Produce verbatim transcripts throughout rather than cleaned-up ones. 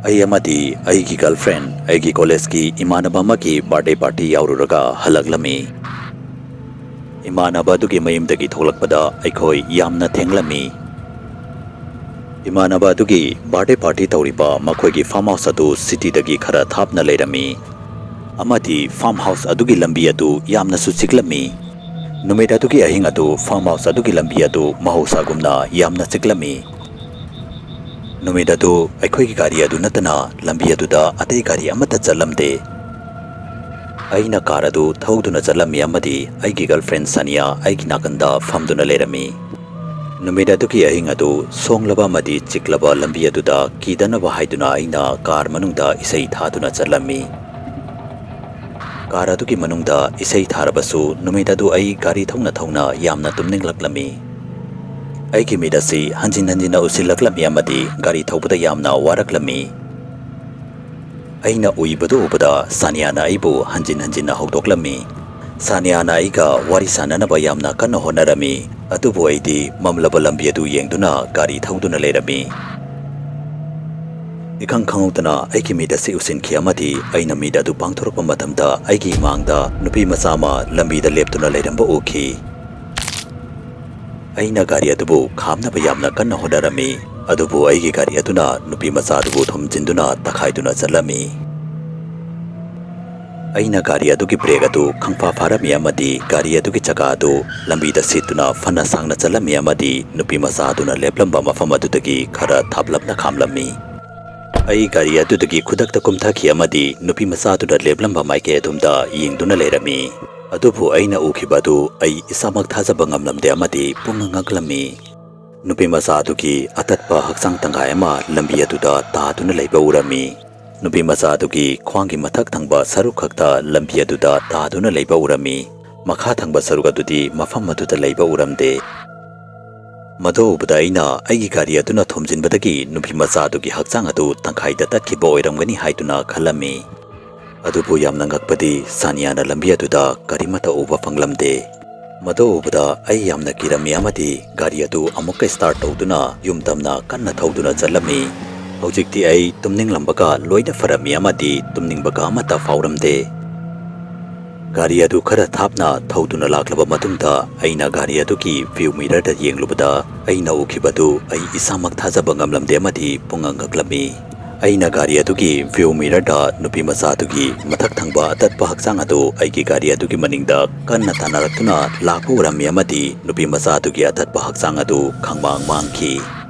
ꯑꯩ ꯑꯃꯗꯤ ꯑꯩꯒꯤ ꯒꯔꯜꯐ꯭ꯔꯦꯟ ꯑꯩꯒꯤ ꯀꯣꯂꯦꯖꯀꯤ ꯏꯃꯥꯟꯅꯕ ꯑꯃꯒꯤ ꯕꯥꯔꯗꯦ ꯄꯥꯔꯇꯤ ꯌꯥꯎꯔꯨꯔꯒ ꯍꯜꯂꯛꯂꯝꯃꯤ꯫ ꯏꯃꯥꯟꯅꯕ ꯑꯗꯨꯒꯤ ꯃꯌꯨꯝꯗꯒꯤ ꯊꯣꯛꯂꯛꯄꯗ ꯑꯩꯈꯣꯏ ꯌꯥꯝꯅ ꯊꯦꯡꯂꯝꯃꯤ꯫ ꯏꯃꯥꯟꯅꯕ ꯑꯗꯨꯒꯤ ꯕꯥꯔꯗꯦ ꯄꯥꯔꯇꯤ ꯇꯧꯔꯤꯕ ꯃꯈꯣꯏꯒꯤ ꯐꯥꯔꯝ ꯍꯥꯎꯁ ꯑꯗꯨ ꯁꯤꯇꯤꯗꯒꯤ ꯈꯔ ꯊꯥꯞꯅ ꯂꯩꯔꯝꯃꯤ, ꯑꯃꯗꯤ ꯐꯥꯔꯝ ꯍꯥꯎꯁ ꯑꯗꯨꯒꯤ ꯂꯝꯕꯤ ꯑꯗꯨ ꯌꯥꯝꯅꯁꯨ ꯆꯤꯛꯂꯝꯃꯤ꯫ ꯅꯨꯃꯤꯠ ꯑꯗꯨꯒꯤ ꯑꯍꯤꯡ ꯑꯗꯨ ꯐꯥꯔꯝ ꯍꯥꯎꯁ ꯑꯗꯨꯒꯤ ꯂꯝꯕꯤ ꯑꯗꯨ ꯃꯍꯧꯁꯥꯒꯨꯝꯅ ꯌꯥꯝꯅ ꯆꯤꯛꯂꯝꯃꯤ꯫ ꯅꯨꯃꯤꯠ ꯑꯗꯨ ꯑꯩꯈꯣꯏꯒꯤ ꯒꯥꯔꯤ ꯑꯗꯨ ꯅꯠꯇꯅ ꯂꯝꯕꯤ ꯑꯗꯨꯗ ꯑꯇꯩ ꯒꯥꯔꯤ ꯑꯃꯠꯇ ꯆꯠꯂꯝꯗꯦ꯫ ꯑꯩꯅ ꯀꯥꯔ ꯑꯗꯨ ꯊꯧꯗꯨꯅ ꯆꯠꯂꯝꯃꯤ ꯑꯃꯗꯤ ꯑꯩꯒꯤ ꯒꯔꯜꯐ꯭ꯔꯦꯟ ꯁꯥꯅꯤꯌꯥ ꯑꯩꯒꯤ ꯅꯥꯀꯟꯗ ꯐꯝꯗꯨꯅ ꯂꯩꯔꯝꯃꯤ꯫ ꯅꯨꯃꯤꯠ ꯑꯗꯨꯒꯤ ꯑꯍꯤꯡ ꯑꯗꯨ ꯁꯣꯡꯂꯕ ꯑꯃꯗꯤ ꯆꯤꯛꯂꯕ ꯂꯝꯕꯤ ꯑꯗꯨꯗ ꯀꯤꯗꯅꯕ ꯍꯥꯏꯗꯨꯅ ꯑꯩꯅ ꯀꯥꯔ ꯃꯅꯨꯡꯗ ꯏꯁꯩ ꯊꯥꯗꯨꯅ ꯆꯠꯂꯝꯃꯤ꯫ ꯀꯥꯔ ꯑꯗꯨꯒꯤ ꯃꯅꯨꯡꯗ ꯏꯁꯩ ꯊꯥꯔꯕꯁꯨ ꯅꯨꯃꯤꯠ ꯑꯗꯨ ꯑꯩ ꯒꯥꯔꯤ ꯊꯧꯅ ꯊꯧꯅ ꯌꯥꯝꯅ ꯇꯨꯝꯅꯤꯡꯂꯛꯂꯝꯃꯤ꯫ ꯑꯩꯒꯤ ꯃꯤꯠ ꯑꯁꯤ ꯍꯟꯖꯤꯟ ꯍꯟꯖꯤꯟꯅ ꯎꯁꯤꯜꯂꯛꯂꯝꯃꯤ ꯑꯃꯗꯤ ꯒꯥꯔꯤ ꯊꯧꯕꯗ ꯌꯥꯝꯅ ꯋꯥꯔꯛꯂꯝꯃꯤ꯫ ꯑꯩꯅ ꯎꯏꯕꯗꯨ ꯎꯕꯗ ꯁꯥꯅꯤꯌꯥꯅ ꯑꯩꯕꯨ ꯍꯟꯖꯤꯟ ꯍꯟꯖꯤꯟꯅ ꯍꯧꯗꯣꯛꯂꯝꯃꯤ꯫ ꯁꯥꯅꯤꯌꯥꯅ ꯑꯩꯒ ꯋꯥꯔꯤ ꯁꯥꯟꯅꯅꯕ ꯌꯥꯝꯅ ꯀꯟꯅ ꯍꯣꯠꯅꯔꯝꯃꯤ, ꯑꯗꯨꯕꯨ ꯑꯩꯗꯤ ꯃꯝꯂꯕ ꯂꯝꯕꯤ ꯑꯗꯨ ꯌꯦꯡꯗꯨꯅ ꯒꯥꯔꯤ ꯊꯧꯗꯨꯅ ꯂꯩꯔꯝꯃꯤ꯫ ꯏꯈꯪ ꯈꯪꯍꯧꯗꯅ ꯑꯩꯒꯤ ꯃꯤꯠ ꯑꯁꯤ ꯎꯁꯤꯟꯈꯤ ꯑꯃꯗꯤ ꯑꯩꯅ ꯃꯤꯠ ꯑꯗꯨ ꯄꯥꯡꯊꯣꯔꯛꯄ ꯃꯇꯝꯗ ꯑꯩꯒꯤ ꯏꯃꯥꯡꯗ ꯅꯨꯄꯤ ꯃꯆꯥ ꯑꯃ ꯂꯝꯕꯤꯗ ꯂꯦꯞꯇꯨꯅ ꯂꯩꯔꯝꯕ ꯎꯈꯤ꯫ ꯑꯩꯅ ꯒꯥꯔꯤ ꯑꯗꯨꯕꯨ ꯈꯥꯝꯅꯕ ꯌꯥꯝꯅ ꯀꯟꯅ ꯍꯣꯠꯅꯔꯝꯃꯤ, ꯑꯗꯨꯕꯨ ꯑꯩꯒꯤ ꯒꯥꯔꯤ ꯑꯗꯨꯅ ꯅꯨꯄꯤ ꯃꯆꯥ ꯑꯗꯨꯕꯨ ꯊꯣꯝꯖꯤꯟꯗꯨꯅ ꯇꯛꯈꯥꯏꯗꯨꯅ ꯆꯠꯂꯝꯃꯤ꯫ ꯑꯩꯅ ꯒꯥꯔꯤ ꯑꯗꯨꯒꯤ ꯕ꯭ꯔꯦꯛ ꯑꯗꯨ ꯈꯪꯐꯥ ꯐꯥꯔꯝꯃꯤ ꯑꯃꯗꯤ ꯒꯥꯔꯤ ꯑꯗꯨꯒꯤ ꯆꯀꯥ ꯑꯗꯨ ꯂꯝꯕꯤꯗ ꯁꯤꯠꯇꯨꯅ ꯐꯅ ꯁꯥꯡꯅ ꯆꯠꯂꯝꯃꯤ ꯑꯃꯗꯤ ꯅꯨꯄꯤ ꯃꯆꯥ ꯑꯗꯨꯅ ꯂꯦꯞꯂꯝꯕ ꯃꯐꯝ ꯑꯗꯨꯗꯒꯤ ꯈꯔ ꯊꯥꯞꯂꯞꯅ ꯈꯥꯝꯂꯝꯃꯤ꯫ ꯑꯩ ꯒꯥꯔꯤ ꯑꯗꯨꯗꯒꯤ ꯈꯨꯗꯛꯇ ꯀꯨꯝꯊꯈꯤ ꯑꯃꯗꯤ ꯅꯨꯄꯤ ꯃꯆꯥ ꯑꯗꯨꯅ ꯂꯦꯞꯂꯝꯕ ꯃꯥꯏꯀꯩ ꯑꯗꯨꯝꯗ ꯌꯦꯡꯗꯨꯅ ꯂꯩꯔꯝꯃꯤ꯫ ꯑꯗꯨꯕꯨ ꯑꯩꯅ ꯎꯈꯤꯕ ꯑꯗꯨ ꯑꯩ ꯏꯁꯥꯃꯛ ꯊꯥꯖꯕ ꯉꯝꯂꯝꯗꯦ ꯑꯃꯗꯤ ꯄꯨꯡꯉꯛ ꯉꯛꯂꯝꯃꯤ꯫ ꯅꯨꯄꯤ ꯃꯆꯥ ꯑꯗꯨꯒꯤ ꯑꯇꯠꯄ ꯍꯛꯆꯥꯡ ꯇꯪꯈꯥꯏ ꯑꯃ ꯂꯝꯕꯤ ꯑꯗꯨꯗ ꯇꯥꯗꯨꯅ ꯂꯩꯕ ꯎꯔꯝꯃꯤ꯫ ꯅꯨꯄꯤ ꯃꯆꯥ ꯑꯗꯨꯒꯤ ꯈ꯭ꯋꯥꯡꯒꯤ ꯃꯊꯛ ꯊꯪꯕ ꯁꯔꯨꯛ ꯈꯛꯇ ꯂꯝꯕꯤ ꯑꯗꯨꯗ ꯇꯥꯗꯨꯅ ꯂꯩꯕ ꯎꯔꯝꯃꯤ꯫ ꯃꯈꯥ ꯊꯪꯕ ꯁꯔꯨꯛ ꯑꯗꯨꯗꯤ ꯃꯐꯝ ꯑꯗꯨꯗ ꯂꯩꯕ ꯎꯔꯝꯗꯦ꯫ ꯃꯗꯨ ꯎꯕꯗ ꯑꯩꯅ ꯑꯩꯒꯤ ꯒꯥꯔꯤ ꯑꯗꯨꯅ ꯊꯣꯝꯖꯤꯟꯕꯗꯒꯤ ꯅꯨꯄꯤ ꯃꯆꯥ ꯑꯗꯨꯒꯤ ꯍꯛꯆꯥꯡ ꯑꯗꯨ ꯇꯪꯈꯥꯏꯗ ꯇꯠꯈꯤꯕ ꯑꯣꯏꯔꯝꯒꯅꯤ ꯍꯥꯏꯗꯨꯅ ꯈꯜꯂꯝꯃꯤ꯫ ꯑꯗꯨꯕꯨ ꯌꯥꯝꯅ ꯉꯛꯄꯗꯤ ꯁꯥꯅꯤꯌꯥꯅ ꯂꯝꯕꯤ ꯑꯗꯨꯗ ꯀꯔꯤꯃꯠꯇ ꯎꯕ ꯐꯪꯂꯝꯗꯦ꯫ ꯃꯗꯨ ꯎꯕꯗ ꯑꯩ ꯌꯥꯝꯅ ꯀꯤꯔꯝꯃꯤ ꯑꯃꯗꯤ ꯒꯥꯔꯤ ꯑꯗꯨ ꯑꯃꯨꯛꯀ ꯁ꯭ꯇꯥꯔꯠ ꯇꯧꯗꯨꯅ ꯌꯨꯝ ꯇꯝꯅ ꯀꯟꯅ ꯊꯧꯗꯨꯅ ꯆꯠꯂꯝꯃꯤ꯫ ꯍꯧꯖꯤꯛꯇꯤ ꯑꯩ ꯇꯨꯝꯅꯤꯡꯂꯝꯕꯒ ꯂꯣꯏꯅ ꯐꯔꯝꯃꯤ ꯑꯃꯗꯤ ꯇꯨꯝꯅꯤꯡꯕꯒ ꯑꯃꯠꯇ ꯐꯥꯎꯔꯝꯗꯦ꯫ ꯒꯥꯔꯤ ꯑꯗꯨ ꯈꯔ ꯊꯥꯞꯅ ꯊꯧꯗꯨꯅ ꯂꯥꯛꯂꯕ ꯃꯇꯨꯡꯗ ꯑꯩꯅ ꯒꯥꯔꯤ ꯑꯗꯨꯒꯤ view mirrorꯗ ꯌꯦꯡꯂꯨꯕꯗ ꯑꯩꯅ ꯎꯈꯤꯕꯗꯨ ꯑꯩ ꯏꯁꯥꯃꯛ ꯊꯥꯖꯕ ꯉꯝꯂꯝꯗꯦ ꯑꯃꯗꯤ ꯄꯨꯡꯉꯛ ꯉꯛꯂꯝꯃꯤ꯫ ꯑꯩꯅ ꯒꯥꯔꯤ ꯑꯗꯨꯒꯤ view mirrorꯗ ꯅꯨꯄꯤ ꯃꯆꯥ ꯑꯗꯨꯒꯤ ꯃꯊꯛ ꯊꯪꯕ ꯑꯇꯠꯄ ꯍꯛꯆꯥꯡ ꯑꯗꯨ ꯑꯩꯒꯤ ꯒꯥꯔꯤ ꯑꯗꯨꯒꯤ ꯃꯅꯤꯡꯗ ꯀꯟꯅ ꯇꯥꯟꯅꯔꯛꯇꯨꯅ ꯂꯥꯛꯄ ꯎꯔꯝꯃꯤ ꯑꯃꯗꯤ ꯅꯨꯄꯤ ꯃꯆꯥ ꯑꯗꯨꯒꯤ ꯑꯇꯠꯄ ꯍꯛꯆꯥꯡ ꯑꯗꯨ ꯈꯪꯃꯥꯡ ꯃꯥꯡꯈꯤ꯫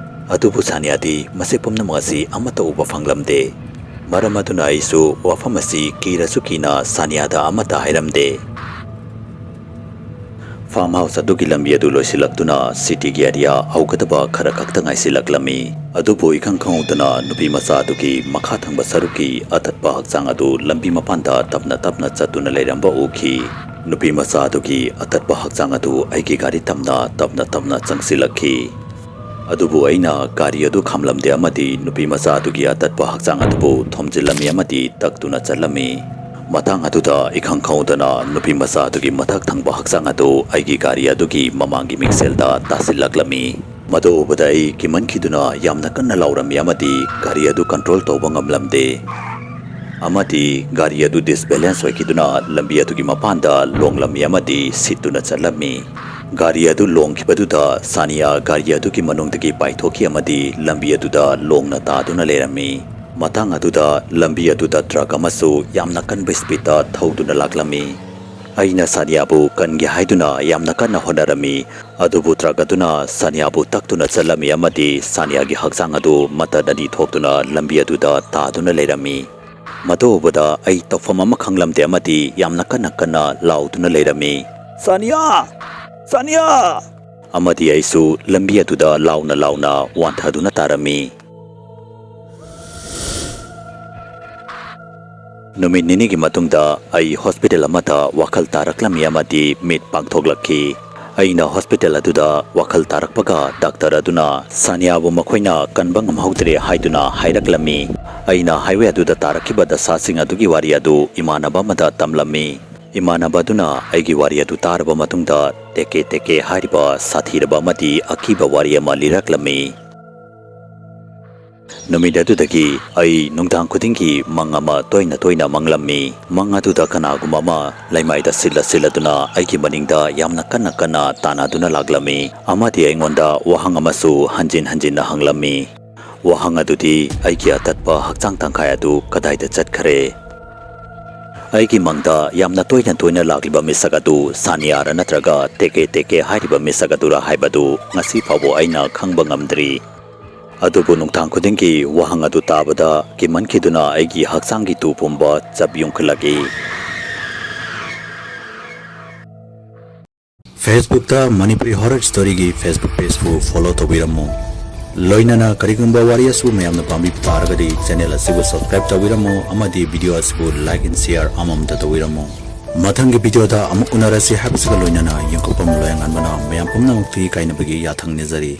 ꯑꯗꯨꯕꯨ ꯁꯥꯅꯤꯌꯥꯗꯤ ꯃꯁꯤ ꯄꯨꯝꯅꯃꯛ ꯑꯁꯤ ꯑꯃꯠꯇ ꯎꯕ ꯐꯪꯂꯝꯗꯦ꯫ ꯃꯔꯝ ꯑꯗꯨꯅ ꯑꯩꯁꯨ ꯋꯥꯐꯝ ꯑꯁꯤ ꯀꯤꯔꯁꯨ ꯀꯤꯅ ꯁꯥꯅꯤꯌꯥꯗ ꯑꯃꯠꯇ ꯍꯥꯏꯔꯝꯗꯦ꯫ Farm house ꯑꯗꯨꯒꯤ ꯂꯝꯕꯤ ꯑꯗꯨ ꯂꯣꯏꯁꯤꯜꯂꯛꯇꯨꯅ cityꯒꯤ area ꯍꯧꯒꯗꯕ ꯈꯔ ꯈꯛꯇ ꯉꯥꯏꯁꯤꯜꯂꯛꯂꯝꯃꯤ꯫ ꯑꯗꯨꯕꯨ ꯏꯈꯪ ꯈꯪꯍꯧꯗꯅ ꯅꯨꯄꯤ ꯃꯆꯥ ꯑꯗꯨꯒꯤ ꯃꯈꯥ ꯊꯪꯕ ꯁꯔꯨꯛꯀꯤ ꯑꯇꯠꯄ ꯍꯛꯆꯥꯡ ꯑꯗꯨ ꯂꯝꯕꯤ ꯃꯄꯥꯟꯗ ꯇꯞꯅ ꯇꯞꯅ ꯆꯠꯇꯨꯅ ꯂꯩꯔꯝꯕ ꯎꯈꯤ꯫ ꯅꯨꯄꯤ ꯃꯆꯥ ꯑꯗꯨꯒꯤ ꯑꯇꯠꯄ ꯍꯛꯆꯥꯡ ꯑꯗꯨ ꯑꯩꯒꯤ ꯒꯥꯔꯤ ꯇꯝꯅ ꯇꯞꯅ ꯇꯞꯅ ꯆꯪꯁꯤꯜꯂꯛꯈꯤ꯫ ꯑꯗꯨꯕꯨ ꯑꯩꯅ ꯒꯥꯔꯤ ꯑꯗꯨ ꯈꯥꯝꯂꯝꯗꯦ ꯑꯃꯗꯤ ꯅꯨꯄꯤ ꯃꯆꯥ ꯑꯗꯨꯒꯤ ꯑꯇꯠꯄ ꯍꯛꯆꯥꯡ ꯑꯗꯨꯕꯨ ꯊꯣꯝꯖꯤꯜꯂꯝꯃꯤ ꯑꯃꯗꯤ ꯇꯛꯇꯨꯅ ꯆꯠꯂꯝꯃꯤ꯫ ꯃꯇꯥꯡ ꯑꯗꯨꯗ ꯏꯈꯪ ꯈꯪꯍꯧꯗꯅ ꯅꯨꯄꯤ ꯃꯆꯥ ꯑꯗꯨꯒꯤ ꯃꯊꯛ ꯊꯪꯕ ꯍꯛꯆꯥꯡ ꯑꯗꯨ ꯑꯩꯒꯤ ꯒꯥꯔꯤ ꯑꯗꯨꯒꯤ ꯃꯃꯥꯡꯒꯤ ꯃꯤꯡꯁꯦꯜꯗ ꯇꯥꯁꯤꯜꯂꯛꯂꯝꯃꯤ꯫ ꯃꯗꯨ ꯎꯕꯗ ꯑꯩ ꯀꯤꯃꯟꯈꯤꯗꯨꯅ ꯌꯥꯝꯅ ꯀꯟꯅ ꯂꯥꯎꯔꯝꯃꯤ ꯑꯃꯗꯤ ꯒꯥꯔꯤ ꯑꯗꯨ control ꯇꯧꯕ ꯉꯝꯂꯝꯗꯦ꯫ ꯑꯃꯗꯤ ꯒꯥꯔꯤ ꯑꯗꯨ disbalance ꯑꯣꯏꯈꯤꯗꯨꯅ ꯂꯝꯕꯤ ꯑꯗꯨꯒꯤ ꯃꯄꯥꯟꯗ ꯂꯣꯡꯂꯝꯃꯤ ꯑꯃꯗꯤ ꯁꯤꯠꯇꯨꯅ ꯆꯠꯂꯝꯃꯤ꯫ ꯒꯥꯔꯤ ꯑꯗꯨ ꯂꯣꯡꯈꯤꯕꯗꯨꯗ ꯁꯥꯅꯤꯌꯥ ꯒꯥꯔꯤ ꯑꯗꯨꯒꯤ ꯃꯅꯨꯡꯗꯒꯤ ꯄꯥꯏꯊꯣꯛꯈꯤ ꯑꯃꯗꯤ ꯂꯝꯕꯤ ꯑꯗꯨꯗ ꯂꯣꯡꯅ ꯇꯥꯗꯨꯅ ꯂꯩꯔꯝꯃꯤ꯫ ꯃꯇꯥꯡ ꯑꯗꯨꯗ ꯂꯝꯕꯤ ꯑꯗꯨꯗ truck ꯑꯃꯁꯨ ꯌꯥꯝꯅ ꯀꯟꯕ speedꯇ ꯊꯧꯗꯨꯅ ꯂꯥꯛꯂꯝꯃꯤ꯫ ꯑꯩꯅ ꯁꯥꯅꯤꯌꯥꯕꯨ ꯀꯟꯒꯦ ꯍꯥꯏꯗꯨꯅ ꯌꯥꯝꯅ ꯀꯟꯅ ꯍꯣꯠꯅꯔꯝꯃꯤ, ꯑꯗꯨꯕꯨ truck ꯑꯗꯨꯅ ꯁꯥꯅꯤꯌꯥꯕꯨ ꯇꯛꯇꯨꯅ ꯆꯠꯂꯝꯃꯤ ꯑꯃꯗꯤ ꯁꯥꯅꯤꯌꯥꯒꯤ ꯍꯛꯆꯥꯡ ꯑꯗꯨ ꯃꯇꯠ ꯑꯅꯤ ꯊꯣꯛꯇꯨꯅ ꯂꯝꯕꯤ ꯑꯗꯨꯗ ꯇꯥꯗꯨꯅ ꯂꯩꯔꯝꯃꯤ꯫ ꯃꯗꯨ ꯎꯕꯗ ꯑꯩ ꯇꯧꯐꯝ ꯑꯃ ꯈꯪꯂꯝꯗꯦ ꯑꯃꯗꯤ ꯌꯥꯝꯅ ꯀꯟꯅ ꯀꯟꯅ ꯂꯥꯎꯗꯨꯅ ꯂꯩꯔꯝꯃꯤ, "ꯁꯥꯅꯤꯌꯥ! ꯁꯥꯅꯤꯌꯥ!" ꯑꯃꯗꯤ ꯑꯩꯁꯨ ꯂꯝꯕꯤ ꯑꯗꯨꯗ ꯂꯥꯎꯅ ꯂꯥꯎꯅ ꯋꯥꯟꯊꯗꯨꯅ ꯇꯥꯔꯝꯃꯤ꯫ ꯅꯨꯃꯤꯠ ꯅꯤꯅꯤꯒꯤ ꯃꯇꯨꯡꯗ ꯑꯩ hospital ꯑꯃꯗ ꯋꯥꯈꯜ ꯇꯥꯔꯛꯂꯝꯃꯤ ꯑꯃꯗꯤ ꯃꯤꯠ ꯄꯥꯡꯊꯣꯛꯂꯛꯈꯤ꯫ ꯑꯩꯅ hospital ꯑꯗꯨꯗ ꯋꯥꯈꯜ ꯇꯥꯔꯛꯄꯒ doctor ꯑꯗꯨꯅ ꯁꯥꯅꯤꯌꯥꯕꯨ ꯃꯈꯣꯏꯅ ꯀꯟꯕ ꯉꯝꯍꯧꯗ꯭ꯔꯦ ꯍꯥꯏꯗꯨꯅ ꯍꯥꯏꯔꯛꯂꯝꯃꯤ꯫ ꯑꯩꯅ highway ꯑꯗꯨꯗ ꯇꯥꯔꯛꯈꯤꯕ ꯗꯁꯥꯁꯤꯡ ꯑꯗꯨꯒꯤ ꯋꯥꯔꯤ ꯑꯗꯨ ꯏꯃꯥꯟꯅꯕ ꯑꯃꯗ ꯇꯝꯂꯝꯃꯤ꯫ ꯏꯃꯥꯟꯅꯕ ꯑꯗꯨꯅ ꯑꯩꯒꯤ ꯋꯥꯔꯤ ꯑꯗꯨ ꯇꯥꯔꯕ ꯃꯇꯨꯡꯗ ꯇꯦꯀꯦ ꯇꯦꯀꯦ ꯍꯥꯏꯔꯤꯕ ꯁꯥꯊꯤꯔꯕ ꯑꯃꯗꯤ ꯑꯀꯤꯕ ꯋꯥꯔꯤ ꯑꯃ ꯂꯤꯔꯛꯂꯝꯃꯤ꯫ ꯅꯨꯃꯤꯠ ꯑꯗꯨꯗꯒꯤ ꯑꯩ ꯅꯨꯡꯗꯥꯡ ꯈꯨꯗꯤꯡꯒꯤ ꯃꯪ ꯑꯃ ꯇꯣꯏꯅ ꯇꯣꯏꯅ ꯃꯪꯂꯝꯃꯤ꯫ ꯃꯪ ꯑꯗꯨꯗ ꯀꯅꯥꯒꯨꯝꯕ ꯑꯃ ꯂꯩꯃꯥꯏꯗ ꯁꯤꯜꯂ ꯁꯤꯜꯂꯗꯨꯅ ꯑꯩꯒꯤ ꯃꯅꯤꯡꯗ ꯌꯥꯝꯅ ꯀꯟꯅ ꯀꯟꯅ ꯇꯥꯟꯅꯗꯨꯅ ꯂꯥꯛꯂꯝꯃꯤ ꯑꯃꯗꯤ ꯑꯩꯉꯣꯟꯗ ꯋꯥꯍꯪ ꯑꯃꯁꯨ ꯍꯟꯖꯤꯟ ꯍꯟꯖꯤꯟꯅ ꯍꯪꯂꯝꯃꯤ꯫ ꯋꯥꯍꯪ ꯑꯗꯨꯗꯤ ꯑꯩꯒꯤ ꯑꯇꯠꯄ ꯍꯛꯆꯥꯡ ꯇꯪꯈꯥꯏ ꯑꯗꯨ ꯀꯗꯥꯏꯗ ꯆꯠꯈꯔꯦ? ꯑꯩꯒꯤ ꯃꯪꯗ ꯌꯥꯝꯅ ꯇꯣꯏꯅ ꯇꯣꯏꯅ ꯂꯥꯛꯂꯤꯕ ꯃꯤꯁꯛ ꯑꯗꯨ ꯁꯥꯅꯤꯌꯥꯔ ꯅꯠꯇ꯭ꯔꯒ ꯇꯦꯀꯦ ꯇꯦꯀꯦ ꯍꯥꯏꯔꯤꯕ ꯃꯤꯁꯛ ꯑꯗꯨꯔ ꯍꯥꯏꯕꯗꯨ ꯉꯁꯤ ꯐꯥꯎꯕ ꯑꯩꯅ ꯈꯪꯕ ꯉꯝꯗ꯭ꯔꯤ꯫ ꯑꯗꯨꯕꯨ ꯅꯨꯡꯗꯥꯡ ꯈꯨꯗꯤꯡꯒꯤ ꯋꯥꯍꯪ ꯑꯗꯨ ꯇꯥꯕꯗ ꯀꯤꯃꯟꯈꯤꯗꯨꯅ ꯑꯩꯒꯤ ꯍꯛꯆꯥꯡꯒꯤ ꯇꯨ ꯄꯨꯝꯕ ꯆꯞ ꯌꯨꯡꯈꯠꯂꯛꯏ꯫ Facebookꯇ Manipuri Horror Storyꯒꯤ Facebook pageꯄꯨ follow ꯇꯧꯕꯤꯔꯝꯃꯨ꯫ ꯂꯣꯏꯅꯅ ꯀꯔꯤꯒꯨꯝꯕ ꯋꯥꯔꯤ ꯑꯁꯤꯕꯨ ꯃꯌꯥꯝꯅ ꯄꯥꯝꯕꯤꯕ ꯇꯥꯔꯒꯗꯤ channel ꯑꯁꯤꯕꯨ subscribe ꯇꯧꯕꯤꯔꯝꯃꯨ ꯑꯃꯗꯤ video ꯑꯁꯤꯕꯨ like and share ꯑꯃꯃꯝꯇ ꯇꯧꯕꯤꯔꯝꯃꯨ꯫ ꯃꯊꯪꯒꯤ videoꯗ ꯑꯃꯨꯛ ꯎꯅꯔꯁꯤ ꯍꯥꯏꯕꯁꯤꯒ ꯂꯣꯏꯅꯅ ꯌꯦꯡꯊꯣꯛꯄꯝ ꯂꯣꯌꯥꯉꯥꯟꯕꯅ ꯃꯌꯥꯝ ꯄꯨꯝꯅꯃꯛꯇꯒꯤ ꯀꯥꯏꯅꯕꯒꯤ ꯌꯥꯊꯪ ꯅꯤꯖꯔꯤ꯫